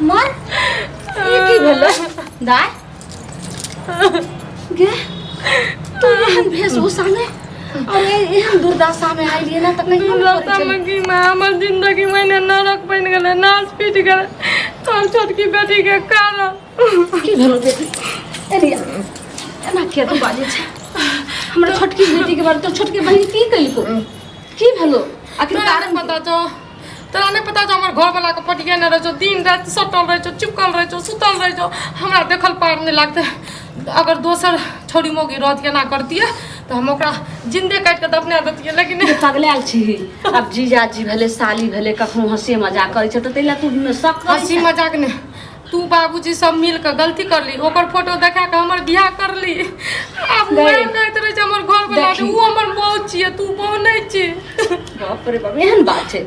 मर ई की भेलै दाय गे तू एहन वेशभूषा में और एहन दुर्दशा में आइलिए ना तऽ कहियो नहि करै छलै। दुर्दशा की माँ हमर जिंदगी में नरक बनि गेलै नाश पीट गेलै तोहर छोटकी बेटीके कारण की भेलो बेटी एलिया एना किया तू बाजै छै हमरा छोटकी बेटीके बारे तो छोटकी बहिन की कयलको की भेलो आखिर तोरा कारण नहि पता छौ तोरा नहि पता छौ हमर घरवला के पटिए नहि रहै छौ दिन राति सटल रहै छौ चिपकल रहै छौ सुतल रहै छौ हमरा देखल पार नहि लागतै अगर दोसर छौड़ी मौगी रहत एना करतियै तऽ हम ओकरा जिन्दे काटि कऽ दफना देतियै लेकिन पगलायल छी आब जीजाजी भेलै साली भेलै कखनो हँसी मजाक करै छै तऽ ताहि लए तू शक करै हँसी छै मजाक नहि तू बाबूजी सब मिल कऽ गलती करली ओकर फोटो देखा कऽ हमर बियाह करली आब गई। वएह कहैत रहै छै हमर घर वाला देखी। ओ हमर बहू छियै तू बहू नहि छी बाप रे बाप एहन बात छै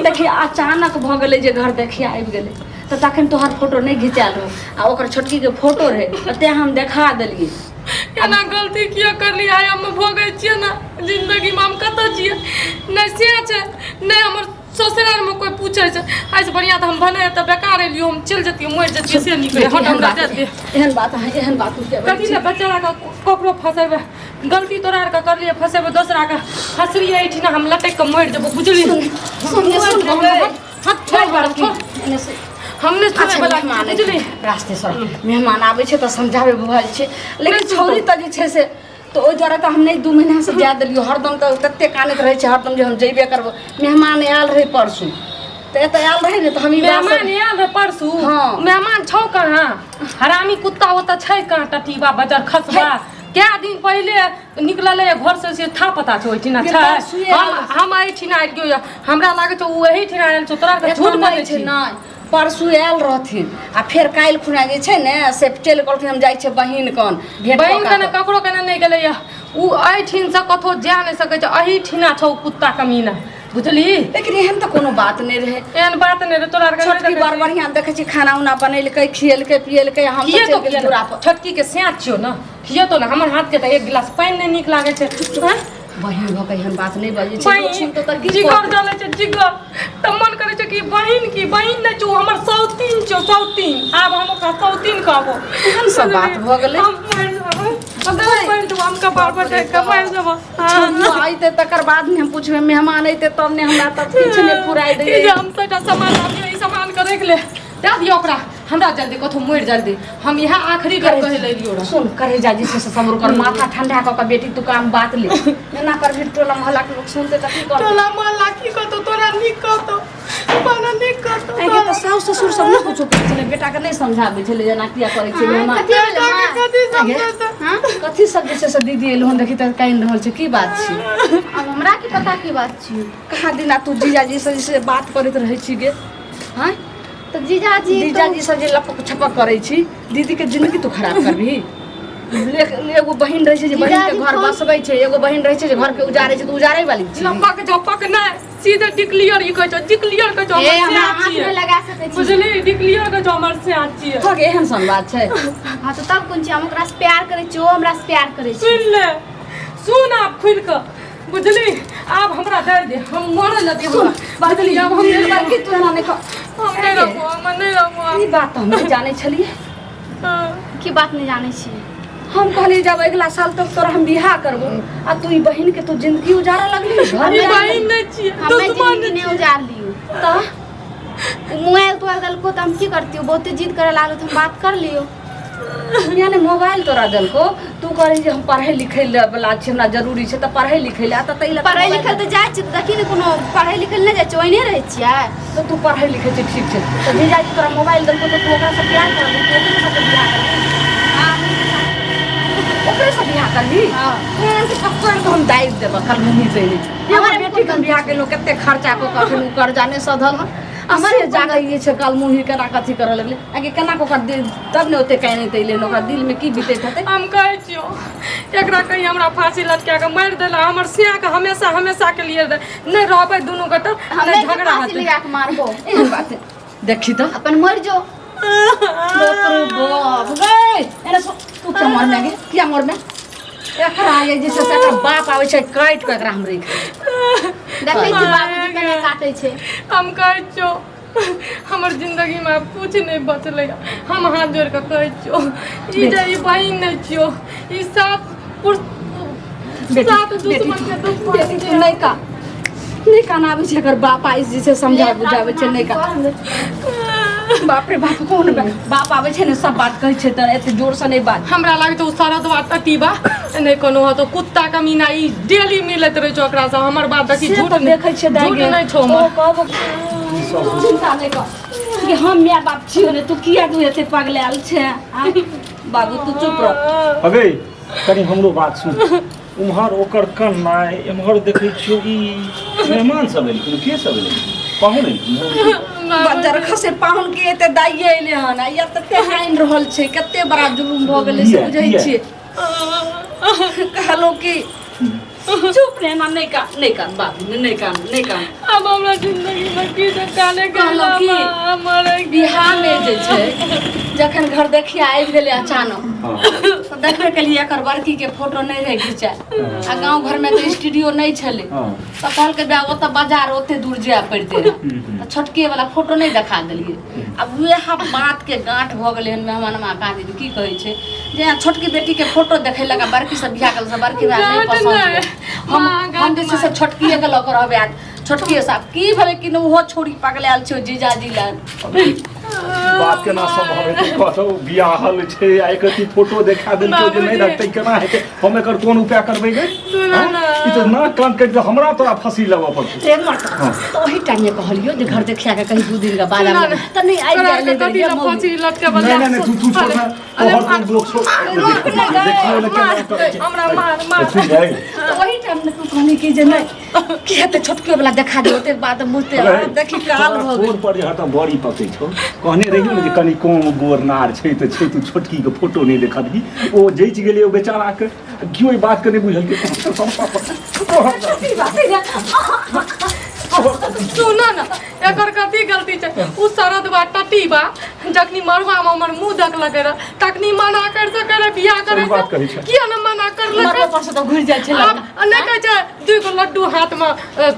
देखी अचानक भऽ गेलै जे घर देखिया आबि गेलै तऽ तखन तोहर फोटो नहि घिचायल रहौ आ ओकर छोटकीके फोटो रहै तऽ तेँ हम देखा देलियै एना गलती किया करली आइ हम भोगै छियै ने जिन्दगीमे हम कतऽ छियै नहि से छै नहि हमर ससुरालमे कोइ पूछै छै एहिसँ बढ़िआँ तऽ हम भने एतऽ बेकार एलियो हम चलि जतियै मरि जतियै से नीक रहै हट एहन हमरा बात जाय दे एहन बात अहाँ एहन बात तू किया बजै कथी छी? लए बच्चा के ककरो फँसेबै गलती तोरा आरके करलियै फँसेबै दोसराके फँसलियै एहिठिना हम लटकि कऽ मरि जेबो बुझली सुन सुन सुन हट छोड़ हमरा, छोड़ एने से हम नहि सुनै अच्छा बला मेहमान बुझली रास्ते सर मेहमान आबै छै तऽ समझाबै बुझाइ छै लेकिन छौरी तऽ जे छै से तऽ ओहि दुआरे तऽ हम नहि 2 महीनासँ जाय देलियै हरदम तऽ तते कानैत रहै छै हरदम जे हम जेबे करबो मेहमान आयल रहै परसू तऽ एतऽ आयल रहै ने तऽ हम ई बात मेहमान आयल रहै परसू हँ। मेहमान छौ कहाँ हरामी कुत्ता ओतऽ छै कहाँ टटीबा बजर खसबा कए दिन पहिले निकललै घर से से था पता छौ ओहिठिना गे छै परसुए हम आयल। हम एहिठिना एलियौ यऽ हमरा लागै छौ ओ एहिठिना आयल छौ तोरा आरके झूठ एखन बजै नहि छै छी नहि परसू आयल रहथिन आ फेर काल्हि खुना जे छै ने से चलि गेलखिन हम जाइ छियै बहिन कन भेंट बहिन कऽ कने कऽ। ककरो कने नहि गेलै यऽ ओ एहिठिनसँ कतहु जा नहि सकै छै एहिठिना छौ कुत्ता कमीना बुझली लेकिन एहन तऽ कोनो बात नहि रहै एहन बात नहि रहै तोरा आरके नहि छोटकी देखै बड़ बढ़िआँ देखै छी खाना उना बनेलकै खिएलकै पिएलकै हम तऽ खिएतो चलि गेलियै किया दूरा ने पर छोटकी के स्याच छियौ ने खिएतो ने हमर हाथ के तऽ एक गिलास पानि नहि नीक लागै छै आँय? बहिन भऽ कऽ एहन बात नहि बजै छै लोक बहिन सुनतौ तऽ की जिगर कहतौ? जलै छै जिगर तऽ मन करै छै कि बहिन की बहिन नहि छौ हमर सौतीन छौ सौतीन आब हम ओकरा सौतीन कहबो एहन सब बात भऽ गेलै हम मरि जेबै हम मरि जेबो हम कपार पर ढकि कऽ मरि जेबो छोड़ियौ अयतै तकर बाद ने हम पुछबै मेहमान अयतै तब ने हमरा तब किछु नहि फुराइ ई दैए जे हम सबटा सामान लाबियौ ई सामान के राखि ले दए दियौ ओकरा हमरा जल्दी कतहु मरि जल्दी हम इएह आखिरी बेर कहि लेलियौ रह सुन करेजा जे छै से सब्र कर माथा ठंडा कऽ कऽ बेटी तू काम बात ले एना करबही टोला मोहल्ला के लोक सुनते तऽ की करतै टोला मोहल्ला की कहतौ तोरा नीक कहतौ बड़ा नीक कहतौ आइ तऽ साउस ससुर सब नहि कुछो कहै छलै बेटाके नहि समझाबै छलै जेना किया करै छै मेहमान कथी भेलै माँ? कथी समझेतै हाँ? कथी सब जे छै से दीदी एलहुँ हन देखी तऽ कानि रहल छै की बात छै आब हमरा की पता की बात छियै कहाँ दिना तू जीजाजी से जे छै बात करैत रहै छी गे आँय तऽ जीजाजी जीजाजी सब जे लपक छपक करै छी दीदीके जिंदगी तू खराब करबिही एगो बहिन रहै छै जे बहिनके जीजाजी घर बसबै छै एगो बहिन रहै छै जे घरके उजारै छै तऽ उजारै वाली छी लपक झपक नहि सीधे डिक्लियर ई कहै छौ डिक्लियर कहै छौ ए हमर हमरा से हाथ छियै नहि लगा सकै छी बुझली डिक्लियर कहै छौ हमर से छियै थक एहन सन बात छै हाँ तऽ तब कोन छी हम ओकरा से प्यार करै छी ओ हमरा से प्यार करै छै सुन ले सुन आब खुलि कऽ बुझली आब हमरा दे दे हम मरल लए दे हमरा बुझली आब हम नहि बड़की तू एना नहि कह हम नहि रहबो हम नहि रहबो आब। ई बात तऽ हम नहि जानै छलियै हाँ। की बात नहि जानै छी हम कहलियै जब अगिला साल तक तोरा हम बियाह करबो आ तू ई बहिन के तू जिंदगी उजारऽ लगली घर ई में बहिन नहि छियै हमे दुश्मन जिंदगी नहि उजार लियौ तऽ ओ मोबाइल तोबाइल देलको तऽ हम की करतियौ बहुते जिद करे लागल तऽ हम बात कर लियौ यानी मोबाइल तोरा देलको तू कहली जे हम पढ़ै लिखै लए वला छी हमरा जरूरी छै तऽ पढ़ै लिखै लए तऽ ताहि लए पढ़ै लिखै तऽ जाइ छियै तऽ देखी ने कोनो पढ़ै लिखै लए नहि जाइ छियै ओहिने रहै छियै तऽ तू पढ़ै लिखै छै ठीक छै तऽ जीजाजी तोरा मोबाइल देलको तऽ तू ओकरासँ प्यार करबही तू ओकरे साथे बियाह करबही ओकरे से बियाह करबही हँ। कोन से पकड़ कऽ हम दाबि देबऽ कलमुही से हमर बेटीके हम बियाह केलहुँ कते खर्चा कऽ कऽ अखन ओ कर्जा नहि सधल हन आ से जाके ई छै कलमुही केना कथी करऽ लगलै आगे केना कऽ ओकर दिल तब ने ओते कानैत अयलै ओकरा दिलमे की बीतैत हेतै हम कहै छियौ एकरा कहीं हमरा फांसी लटका के मारि देला हमर सिया के हमेशा हमेशा के लिए नहि रहबै दुनू गोटा हमे नहि के झगड़ा फांसी हेतै लगा के मारबो एहन बात है। देखी तऽ अपन मर जो बाप रे बाप गै एना तू किया मरमे गे किया मरमे एकरा ये जे छै से एकर बाप आबै छै काटि कऽ एकरा हम राखि देखै छी बाबूजी केना काटै छै हम कहै छियौ हमर जिंदगीमे आब कुछ नहि बचलै हम हाथ जोड़ि कऽ कहै छियौ ई जे ई बहिन नहि छियौ ई सात पुरुष बेटी सात बेटी दुश्मन के दुश्मन बेटी तू नहि का नहि कान आबै छै एकर बाप आइ जे छै समझा बुझाबै छै नहि का बाप रे बाप कोन बाप आबै छै ने सब बात कहै छै तऽ एते जोरसँ नहि बात हमरा लागै छै ओ शरदवा टटीबा नहि कोनो हतो कुत्ता कमीना ई डेली मिलैत रहै छै ओकरासँ हमर बात देखी से झूठ तऽ देखै छियै दाइ झूठ गे। नहि छौ ओ हमर कहबो चिंता नहि कर कि हम माय बाप छियौ ने तू किया तू एते पगलायल छै आँय? बाबू तू चुप रह अगे कनि हमरो बात सुन उम्हर ओकर कन्नाइ एम्हर देखै छियौ ई मेहमान सब एलखिन के सब एलखिन पाहुन एलखिन बज्जर खसे पाहुन के एते दाइये एले हन आ या तते हानि रहल छै कते बड़ा जुलुम भऽ गेलै से किया? बुझै किया? छियै कहलहुँ कि चुप रहना नहि कान नहि कान बाबू नहि कान नहि कान आब हमरा जिंदगी में की जे काले कहलहुँ कि मरे बिहारमे जे छै जखन घर देखिया आबि गेलै अचानक हँ तऽ देखबे केलियै एकर बड़कीके फोटो नहि रहै घिचायल आ गाँव घरमे तऽ स्टूडियो नहि छलै हँ तऽ कहलकै बे ओतऽ बाजार ओते दूर जाय पड़िते रहए तऽ छोटके वाला फोटो नहि देखा देलियै आब वएह बातके गाँठ भऽ गेलै हन मेहमानमा काजी की कहै छै जे यहाँ छोटकी बेटीके फोटो देखैलक आ बड़की सब बियाह केलक से बड़की भाय नहि गाँठ पसन्द नहि। भेल। हम माँ, हम गाँठ जे छै से छोटकीएके लऽ कऽ रहबै आ छोटकीए से आब की भेलै कि नहि ओहो छौड़ी पगलायल छै जीजाजी लग बात केना सम्भव हेतै कतौ बियाहल छै आ एक रत्ती फोटो देखा देलकै जे नहि बाबूजी। रखतै केना हेतै हम एकर कोन उपाय करबै गे सुनऽ हँ? ने। ई तऽ नाक कान कटि कऽ हमरा तोरा फँसी लगऽ पड़तौ रे मर्द तऽ ओही टाइम में कहलियो जे घर देखिया के कहीं दू दिन के बाद सुनऽ आबि ने। तऽ नहि आबि तोरा जाइ आरके कथी लए फँसी लटके बला नहि नहि नहि तू तू छोड़ ना अरे तोहर कोन लोक छोड़ रोक ने गए, देखियौ ने केना मार, करै छै हमरा मार मार सुन गए तऽ ओही टाइम में तू कहली कि जे नहि की हेतै छोटकियो वाला देखा दे ओते बात बुझते आब देखी काल भऽ गेल तोर पर जे हरदम बड़ी पकै छौ कहने रहियौ ने जे कनि कम गोर नार छै तऽ छै तू छोटकी के फोटो नहि देखबही ओ जचि गेलै ओ बेचारा के केओ ई बात के नहि बुझलकै ई बात है सुन ने एकर कथी गलती छै उ शरद बा टटी बा जखनी मरुआ में हमर मुंह देखलकै रह तखनी मना कर सकै रह बियाह करे सही बात कहै छै। किया न मना करलकै मरलो पर से तऽ घुरि जाइ छै आब लड़का नहि कहै छै दुइ गो लड्डू हाथ में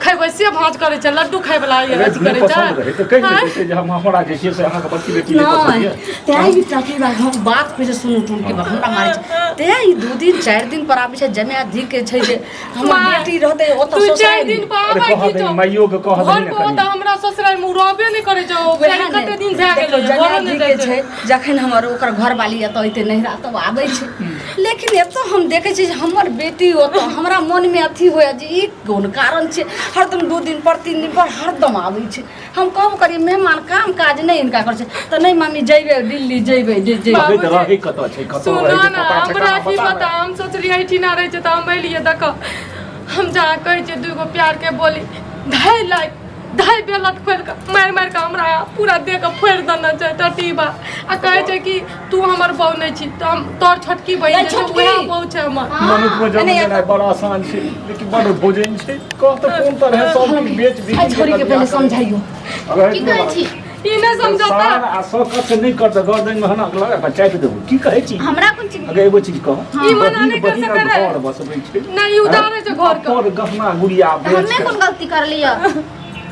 खैबै से भाँज करै छै लड्डू खाय वला अरे अथी नहि करै पसन्द रहै तऽ छै कहि देतै से जे हम हमरा जे छै से अहाँके बड़की बेटी नहि पसन्द नहि यऽ तें ई टकी बा हम बात कहै छै सुनू टुन के हमरा मारै छै तें ई दू दिन चारि दिन पर आबै छै जमाए धी के छै जे हमर माय, बेटी रहतै ओतऽ तू चारि ससुरारि दिन पर अरे आबै कह की दही छौ माइयो के कह दही घर ने पर कनि ओतऽ हमरा ससुराल मे रहबे नहि करै छै वएह ने। कते दिन भए देखियौ, गेलै जमाए घरो नहि धी जाइ के छै छै जखन हमर ओकर घरवाली एतऽ अयतै नैहरा तब आबै छै लेकिन एतऽ हम देखै छियै जे हमर बेटी ओतऽ हमरा मोनमे अथी होइए जे ई कोन कारण छै हरदम दू दिन पर तीन दिन पर हरदम आबै छै हम कहबो करियै मेहमान काम काज नहि हिनका करै छै तऽ नहि मम्मी जइबै दिल्ली जइबै जे जइबै रहै तऽ रहै कतऽ छै कतऽ सुनो रहै छै ने पता हमरा ठेकाना की पता पता हम सोचलियै एहिठिना रहै छै तऽ हम एलियै देख हम जहाँ कहै छियै दूगो प्यार के बोली धाइ लाइ धाइ बेलट खोलि कऽ मारि मारि कऽ हमरा पूरा देह के फोड़ि देने छै टटीबा आ कहै छै कि तू हमर बहू नहि छी तऽ हम तोर छोटकी बहिन नहि, जे छै छोटकी। उएह बहू छै हमर मनुख में जन्म नहि, लेनाइ बड़ आसान छै लेकिन बड़ भोजन छै कह तऽ कोन तरह सब किछु बेच बिक एहि छोरी के पहिले समझाइयो की कहै छी ई नहि समझौता सार आ शौकत से नहि कर तऽ गर्दन में हनक लगा कऽ चापि देबो की कहै छी हमरा कोन चीज अगर एगो चीज कह ई मना नहि कर बहिन सकै रहै। घर बसबै छै नहि ई उधारे छै घर के अपन गहना गुड़िया तऽ बेच हमे कऽ कोन गलती करलियै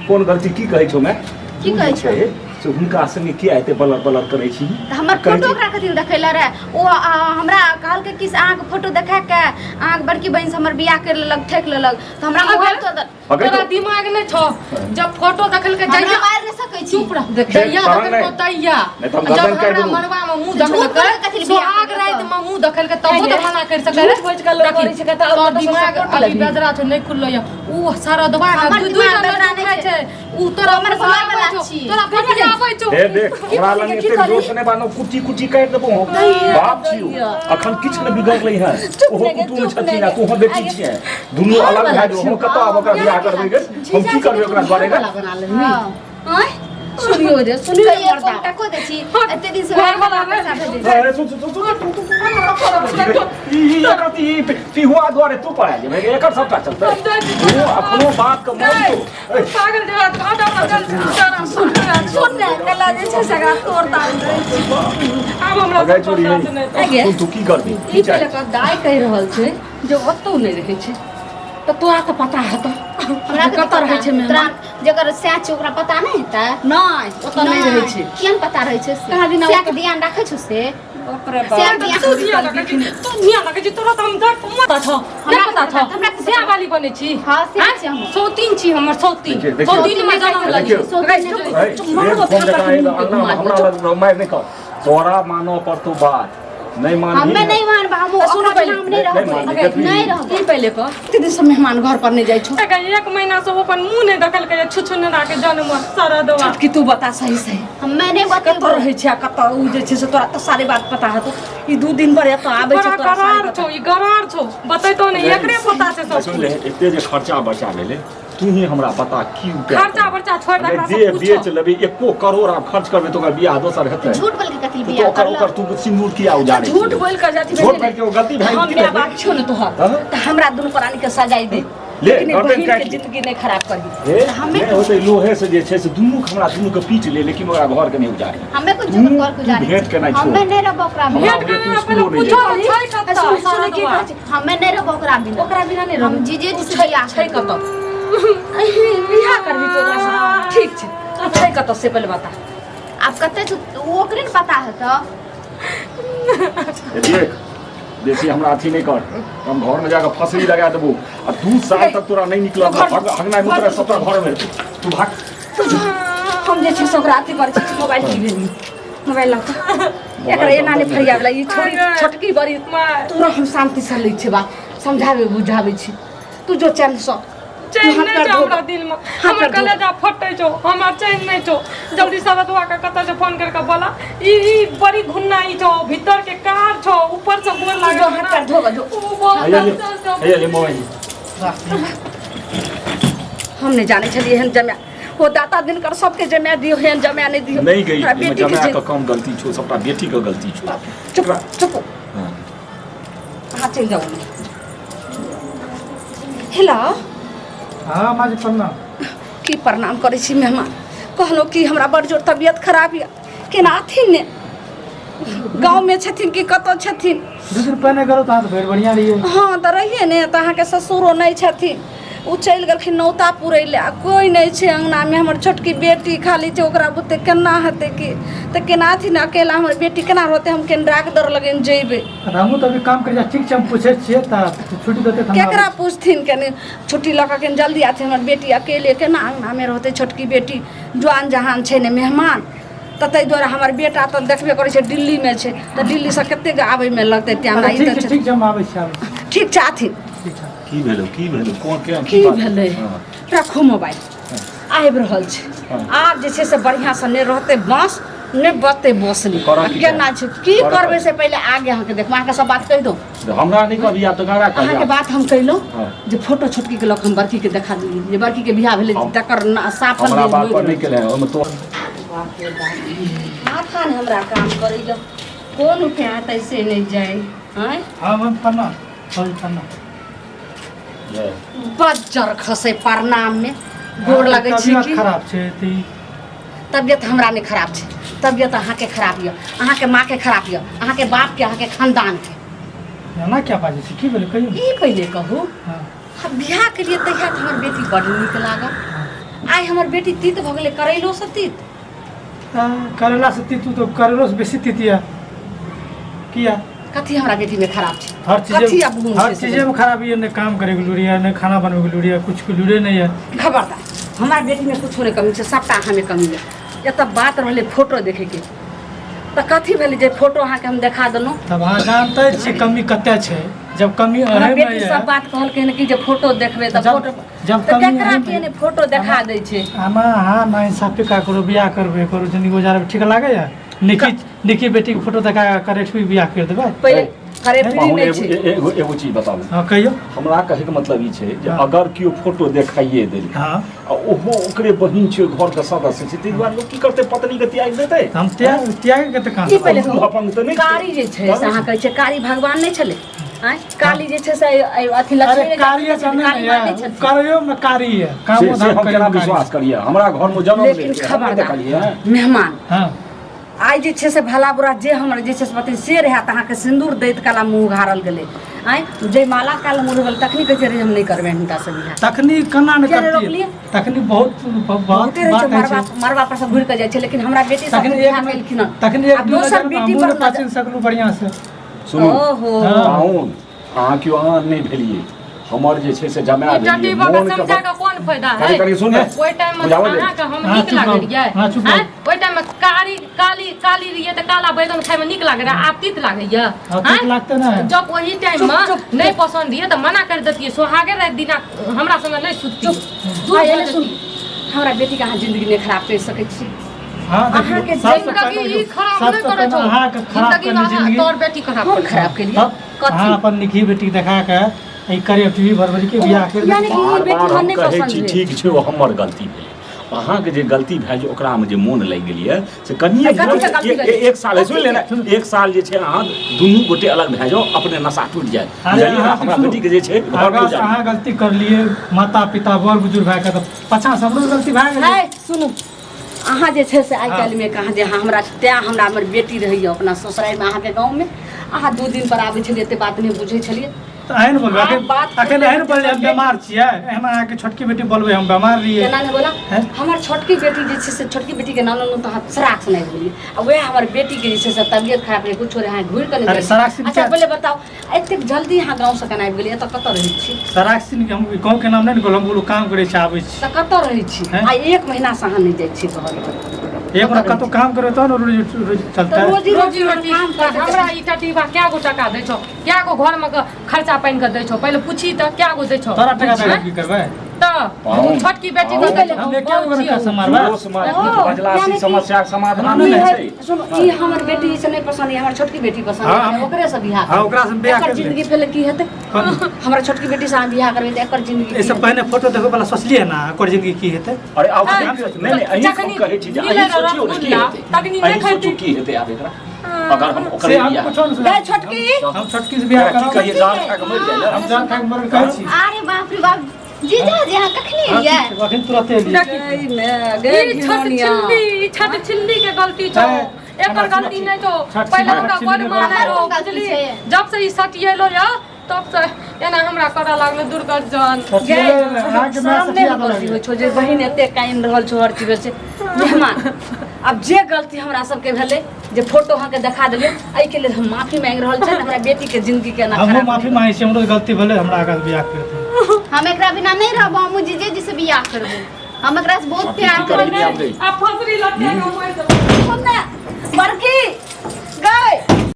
कोन गलती की कहै छौ मैं की कहै छौ? से हुनका संगे किया एते बलर बलर करै छी तऽ हमर कहै फोटो छी- ओकरा कथी लए देखैले रहै ओ हमरा कहलकै कि से अहाँके फोटो देखा के अहाँके बड़की बहिन से हमर बियाह करि लेलक ठकि लेलक तऽ हमरा मोबाइल तो अगर तोरा तो- दिमाग नहि छौ जब फोटो देखलकै हमरा जहिया मारि नहि सकै छी चुप रह देख, जहिया तहन देखलकै नहि। तहिया नहि तऽ हम जब गर्दन काटि हमरा देबौ। मरवा में मुंह झूठ देखलकै बोलके कथी लए बियाह सोहाग केलकै? राति में मुंह देखलकै तबो तऽ मना करि सकै झूठ बाजि कऽ लोक करै छै, कहतै, तोहर आओर कतऽ दिमाग सपोर्ट अभी लगबी। बेदरा छौ नहि खुललै यऽ उ सरदवा ने हमर दू दू दिमाग टा बेदरा लड्डू नहि खाइ छै। छै उ तोरा हमर पटाबै घरवला छौ छी। तोरा पटियाबै छौ हे देख हमरा लग की एते कहली? जोर से नहि बानो कुटी कुटी काटि देबो हम दैया, बाप छियौ दैया। अखन किछु नहि बिगड़लै हँ चुप ओहो नहि गे, कुटुम चुप छथिन नहि आ गे। तोहर बेटी आगे- छियै दुनू अलग घरवला भए जेबो हम छियौ। कतऽ आब ओकरा बियाह करबै गे हम की करबै ओकरा दुआरे गे घरवला बना लेबही। हँ। आँय? सुनियो रे सुनियो रे कहियो मर्दा कम टको दै छी एते दिन से घरवला पैसा भेजै छी अरे सुन सुन सुन सुन ई ई एकर तऽ ई पिहुआ दुआरे तू पढ़ा जेबै एकर सबटा चलतै तू अपनो बात के मान तो पागल जे आटा हमरा चल सुन सुन ने कला जे छै से एकरा तोड़ ताड़ दै छै आब हमरा अगै छोड़ी बर्दाश्त नहि आगे सुन तू की करबी ई की चाही पहिले कह दाइ कहि रहल छै जे ओतौ नहि रहै छै तऽ तोरा तऽ पता हेतौ। हमरा जे कतऽ रहै छै मेहमान? तोरा जकर सैं छै ओकरा पता नहि हेतै? नहि, ओतऽ नहि रहै छै। किया ने पता रहै छै से? कहाँ दिना सैं के ध्यान राखै छौ से? बाप रे बाप। सैं के तू ध्यान रखै छी, तू ध्यान रखै छी, तोरा तऽ हम डर पता छौ? नहि हमरा पता छौ? हमरा की पता? सएह वाली बनै छी। हँ, सएह आँय? छी हम। सौतीन छी हमर, सौतीन। देखियौ, देखियौ। सौतीन मे जनम लै छी। देखियौ। सौतीन नहि है, रहै छै। रेड फोन जकाँ एलो अंगना मे, हमरा लग मारि नहि कर। तोरा मानऽ पड़तौ बात, नहि मानबही हमे ने। नहि मानब, हम तऽ सुनू ओकरा पहिले। बिना हम नहि नहि रहबै। मानबही, देखबही। नहि रहबै। ई पहिले कह, कते दिन से मेहमान घर पर नहि जाइ छौ? एकर एक महीना से ओ अपन मुंह नहि देखलकै, छुछुनरा के जन्म सरदवा। छोटकी, तू बता सही सही। हमे नहि कतऽ बतेबो। रहै छै आ कतऽ ओ जे छै से, तोरा तऽ सारे बात पता हेतौ। ई 2 दिन पर एतऽ आबै छै, बड़ा तोरा सारे गरार पता। छौ, ई गरार छौ, बतैतो नहि, एकरे पता छै सब। सुन ले, एते जे खर्चा बर्चा भेलै, तू ही हमरा बता की उपाय। खर्चा बर्चा छोड़ि दे, अरे एकरा दे सब पूछो। बेच लेबै, 1 करोड़ आब खर्च करबै तऽ ओकर बियाह दोसर हेतै? झूठ बोल के कथी तऽ बियाह ओकर ओकर करलक? तू सिन्दूर किया उजाड़ै झूठ छिही? बोल कऽ जाति झूठ बोल के ओ गलती भए हम की माय भेलै? बाप छियौ ने तोहर, हाँ? तऽ हमरा दुनू प्राणी के सजाइ दे, ले, लेकिन गर्दन बहिन काटि के ले। जिंदगी नहि खराब करही। हे, हमे नहि होतै लोहे से जे छै से दुनू के, हमरा दुनू के पीट ले, लेकिन ओकरा घर के नहि उजाड़ी। हमे कोन तू चीज घर तू गुजारे? भेंट केनाइ छोड़। हमे नहि रहबो ओकरा बिना। हमरा भेंट बुझे तू करना स्कूलो पहिले नहि पूछो जाइ। ने छै कतऽ सुन सुन, की सरदवा। कहै छै? हमे नहि रहबो ओकरा बिना। ओकरा बिना नहि हम रहबै। जीजे जी से छै बियाह छै कतऽ? बियाह करबी तो ओकरा से? ठीक छै, तू छै कतऽ से पहिले बता। आब कते छै ओ ओकरे ने पता हेतौ। ए देख, बेसी हमरा अथी नहि कर, हम घर में जाकर फसरी लगा देबो आ 2 साल तक तोरा नहीं निकलत। हगनाइ मुतनाइ सबटा घर में हेतौ। तू भाग। हम जे छै से ओकरा अथी करै छी। मोबाइल की भेल? मोबाइल लऽ कऽ एकरा एना नहि फरियावला ई छोड़ी। छोटकी बड़ी तोरा हम शान्ति से लै छियै बात, समझाबै बुझाबै छी। तू जो चैनसँ। चैन हाथ नहि पैर छै धो। हमरा दिलमे, हमर पैर धो। कलेजा फटै छौ, हमरा चैन नहि छौ। जल्दी सरदवा के कतऽ से फोन करके बोला। ई ई बड़ी घुन्ना ई छौ, भीतर के कार छौ, ऊपर से गोर तू लागल। जो हाथ पैर धो धो। ओ बहुत हैया ले, अच्छा छौ। हैया ले मोबाइल। हम नहि जानै छलियै एहन जमाय। ओ दाता दिनकर सबके जमाय दियौ, एहन जमाय नहि दियौ। नहीं गई हमरा एहिमे बेटीके जमाय जे के कम गलती छौ, सबटा बेटी के गलती छौ। चुप चुप। हाँ। अहाँ चलि जाउ। हेलो। हाँ माँ जी, प्रणाम। की प्रणाम करै छी मेहमान? कहलहुँ कि हमरा बड़ जोर तबियत खराब यऽ, केना अथिन ने? गाँवमे छथिन कि कतऽ छथिन? 2 दिन पहिने गेलहुँ तऽ अहाँ तऽ भरि बढ़िआँ रहियै। हँ तऽ रहियै ने, तऽ अहाँके ससुरो नहि छथिन, ओ चलि गेलखिन नौता पुरै लए आ कोइ नहि छै अङ्गनामे। हमर छोटकी बेटी खाली छै, ओकरा बुते केना हेतै? कि तऽ केना अथिन? अकेला हमर बेटी केना रहतै? हम केना डाकदर लगन जेबै? तऽ हमहूँ तऽ अभी काम करै छी। ठीक छै, हम पूछै छियै तऽ छुट्टी देतै तऽ हम केकरा आबै छी। पूछथिन? कनि छुट्टी लऽ कऽ कनि जल्दी आथिन। हमर बेटी अकेले केना अङ्गनामे रहतै? छोटकी बेटी जुआन जहान छै ने मेहमान, तऽ ताहि दुआरे हमर बेटा तऽ देखबे करै छै दिल्लीमे छै, तऽ दिल्लीसँ कतेक आबैमे लगतै टाइम? अच्छा ई ठीक तऽ छै। छै। ठीक छै, हम आबै छी, आबै छी। ठीक छै, आथिन। ठीक छै। की भेलौ? की भेलौ? कोन के की बात? भेलै? हाँ। राखू मोबाइल, आबि रहल छै। आब जे छै से बढ़िआँसँ नहि रहतै बाँस, नहि बचतै बसनी। करऽ की? केना छै की करऽ करबै की? से पहिले आगे अहाँके देखबै। अहाँके सब बात कहि दू। हमरा नहि कहबी आब तऽ ककरा अहाँके कहबी? बात हम कहिलहुँ जे फोटो छोटकीके लऽ कऽ हम बड़कीके देखा दियै, जे बड़कीके बियाह भेलै तकर साफल हमरा बात पर नहि केले, ओहिमे तो बाप रे बाप, माथा ने हमरा काम करैए। कोन उपाय हेतै से नहि जानि। आँय? हाँ मैम, प्रणाम। सॉरी, प्रणाम। बज्जर खसै प्रणाममे। गोर लगै छी। तबियत की खराब छै तऽ तबियत हमरा नहि खराब छै, तबियत अहाँके खराब यऽ, अहाँके माँके खराब यऽ, अहाँके बापके, अहाँके खानदानके। एना क्या बाजै छी? की भेलै कहियौ ने। ई पहिले कहू। हम बियाह के लिए तहिया तऽ हमर बेटी बड्ड नीक लागल। आइ हमर बेटी तीत भऽ गेलै, करैलोसँ तीत। तऽ करैला से तीत? तऽ करेलो से बेसी तीत यऽ किया? कथी हमरा बेटीमे खराब छै? हर कथी चीज आब गुण हर छै से? चीजेमे खराबी यऽ। नहि काम करैके लूरि यऽ, नहि खाना बनबैके लूरि यऽ, कुछ के लूरे नहि यऽ। खबरदार, हमरा बेटीमे कुछो नहि कमी छै, सबटा अहाँमे कमी यऽ। एतऽ बात रहलै फोटो देखैके, तऽ कथी भेलै जे फोटो अहाँके हम देखा देलहुँ? तब अहाँ जानते छियै कमी कते छै, जब कमी हमर अहीमे बेटी यऽ सब बात कहलकै हन कि जे फोटो देखबै तऽ जब फोटो जब तऽ कमी केकरा अहीमे के नहि फोटो देखा दै छै? हम अहाँ ना इंसाफी का करू, बियाह करबै करू, जिंदगी गुजारबै, ठीक लागैया? निकी निकी बेटीके फोटो देखा कऽ करेठबी बियाह करि देबै? पहिले करेटरी पाहुन, नहि एगो छै। एगो एगो चीज बताबू। हँ, कहियौ। हमरा कहैके मतलब ई छै जे अगर केओ फोटो देखाइए देलकै आ ओहो ओकरे बहिन छै, घरके सदस्य छै, ताहि दुआरे लोक की करतै? पत्नीके त्यागि देतै? तऽ हम त्याग त्यागके तऽ कहाँ ई पहिले ओ अपंग तऽ नहि छै। कारी जे छै से अहाँ कहै छियै कारी भगवान नहि छलै? आँय, काली जे छै से अथी लक्ष्मी अरे नहि कारी छथिन, तऽ काली नहि माँ नहि यऽ छथिन। करैयो मे कारी यऽ से कामो से धाम हम केना करियो कारी। विश्वास करियै? हमरा घरमे जनम लेकिन लेलकै, हम नहि खबरदार देखलियै। मेहमान। हँ। आइ जे छै से भला बुरा जे हमर जे छै से पति से रहए तऽ अहाँके सिन्दूर दैत काल मुँह उघारल गेलै। आँय, जय माला काल मुँह गेल तखनी कहै छै हम नहि करबै हिनका से बियाह। तखनी केना नहि किया नहि करतियै? रोकलियै? तखनी बहुत बहुत बहुते रहै छै बात होइ मरबा छै। मरबा पर सब घुरि कऽ जाइ छै, लेकिन हमरा बेटी सब तखनी बियाह एक केलखिन हँ। तखनी एक आ दू दोसर नजर बेटी हमहूँ पर नहि पचिन सकलहुँ बढ़िआँ से। सुनू ओहो। हँ। पाहुन, अहाँ केओ आन नहि भेलियै, हमर जे छै से जमा ई भेलियै टटीबा के मोन के समझा के कोन फायदा कनी है? कनी सुन ने। ओहि टाइम में बुझाबऽ दे। अहाँके हम अहाँ नीक चुप लागल रहू, रहियै। अहाँ चुप रहू। आँय? ओहि टाइम में कारी काली काली रहियै तऽ काला बैगन खाय में नीक लागे रहे, आब तीत लागैया। हाँ, तीत आँय? लागतै ने। जब ओहि टाइम चुप, में चुप, नहीं पसंद रहियै तऽ मना कर देतियै, सोहागे राति दिना हमरा संगे नहीं सुतती, दूर आइ भऽ एले सुन, जैतियै। हमरा बेटीके अहाँ जिंदगी नहि खराब करि सकै छी। हाँ, देखियौ, अहाँके सबसँ जिंदगी पहिले ई खराब सबसँ नहि करै पहिले छौ। अहाँके खराब जिंदगी करने अहाँ जिंदगी। तोहर बेटी खराब हम करै छौ। खराब केलियै? तब कथी? अहाँ अपन निकी बेटी देखा के ई करे टीवी भरबरी के बियाह कर यानी कि ई बार बेटी बार हमरा हम नहि कहै पसंद छी भेल। ठीक छै, ओ हमर गलती भेलै। अहाँके जे गलती भए जे ओकरामे जे मोन लागि गेल यऽ से कनिए कथी के गलती भेलै? एक साल सुनि ले ने, एक साल जे छै अहाँ दुनू गोटे अलग भए जाउ, अपने नशा टूटि जायत। अरे बुझलियै? अहाँ हमरा सुनू, बेटीके जे छै घर आगाँ नहि से जाय। अहाँ गलती करलियै, माता पिता बड़ बुजुर्ग भए के तऽ पाछाँ से हमरो गलती भए गेलै। है सुनू, अहाँ जे छै से आइ काल्हिमे कहाँ जे अहाँ हमरा तैँ हमरा हमर बेटी रहैए अपना ससुरारिमे, अहाँके गाँवमे अहाँ 2 दिन पर आबै छलियै, एते बात नहि बुझै छलियै। तऽ एहन बोलबै आब अखन बात अखन एहन बोललियै हम बीमार छियै, एहन अहाँके छोटकी बेटी बोलबै हम बीमार रहियै। केना नहि बोला? हैं? हमर छोटकी बेटी जे छै से छोटकी बेटीके नाम लेलहुँ तऽ अहाँ सराक सुनाइ गेलियै, आ वएह हमर बेटीके जे छै से तबियत खराब रहै, कुछो रहै, अहाँ घुरि कऽ नहि अरे जाइ। सराक सिंह अच्छा क्या- पहिले बताउ, एतेक जल्दी अहाँ गाँवसँ केना आबि गेलियै? एतऽ कतऽ रहै छी? सराक सिंह के हम गाँव के नाम नहि ने कहलहुँ, हम बोलू काम करै छी आबै छी। तऽ कतऽ रहै छी? हैं? आ 1 महीनासँ अहाँ नहि जाइ छियै घर। एक महीना कतौ काम करबै तहन ने रोजी रोजी तऽ चलतै। रोजी रोजी रोटी रोटी काम करतै। हमरा ई टटीबा कै गो टका दै छौ, कै गो घरमे के खर्चा पानि के दै छौ? पहिले पूछी तऽ कै गो दै छौ? तोरा टका दे हैं? की करबै? तऽ पाहुन, छोटकी बेटी के दै छौ। हम एके गो टका समारबै। जोश मार ओ, बजला से यानी कि- समस्याके समाधान ई नहि है- छै। सुनू, ई हमर बेटी से नहि पसंद है, हमर छोटकी बेटी पसंद हाँ, है, ओकरे से बियाह हाँ, ओकरा से बियाह एकर कर ले। जिंदगी पहिले की हेतै? कथी? हमरा छोटकी बेटी से अहाँ बियाह करबै तऽ एकर जिंदगी की एहिसँ हेतै? पहिने फोटो देखै वाला सोचलियै ने ओकर जिंदगी की हेतै? अरे आब आँय, नहीं नहीं, अहीं जखनी कहै छी जे मिलै अहीं सोचियौ ने की रसगुल्ला, हेतै, तखनी नहि अहीं सोचू खैती। की हेतै आब एकरा, अगर हम ओकरे से हम बियाह कुछो नहि गै छोटकी, हम छोटकी से बियाह एकरा की करब। कहियै, जान खा कऽ मरि जाइ ने। हम जान खाके मरल कहै छी। अरे बाप रे बाप, जीजा जी अहाँ कखनी हाँ, एलियै? ठीक छै, अखन तुरते एलियै। गै मे, गै ई छठ घिनौनिया। छिल्ली, ई छठ छिल्ली के गलती छौ, है, एकर हमरा गलती नहीं छौ। छठ पहिले छिल्ली- हमरा छठ बड़ छिल्ली मानै के रहो, गलती बुझली? छै। जब से ई सटिएलो या तब से एना हमरा करऽ लागलो दुर्गर्जन। गै, अहाँके माय शरम नहि सठिया गलती देलक। होइ छौ जे बहिन एते कानि रहल छौ हर चीज छै। मेहमान, आब जे गलती हमरा सबके भेलै जे फोटो अहाँके देखा देलियै, एहिके लेल हम माफी मांगि रहल छी। हमरा बेटीके जिंदगी के एना हमहूँ खराब माफी मांगै छी, हमरो गलती भेलै, हमरा आगाँ बियाह कर दियौ। हम एकरा बिना नहीं रहबो, हमहूँ जीजे जी से बियाह करबो, हम एकरा से बहुत प्यार की करबै करबो। आब रे? आ फसरी लटका के मरि जेबौ। हम नहि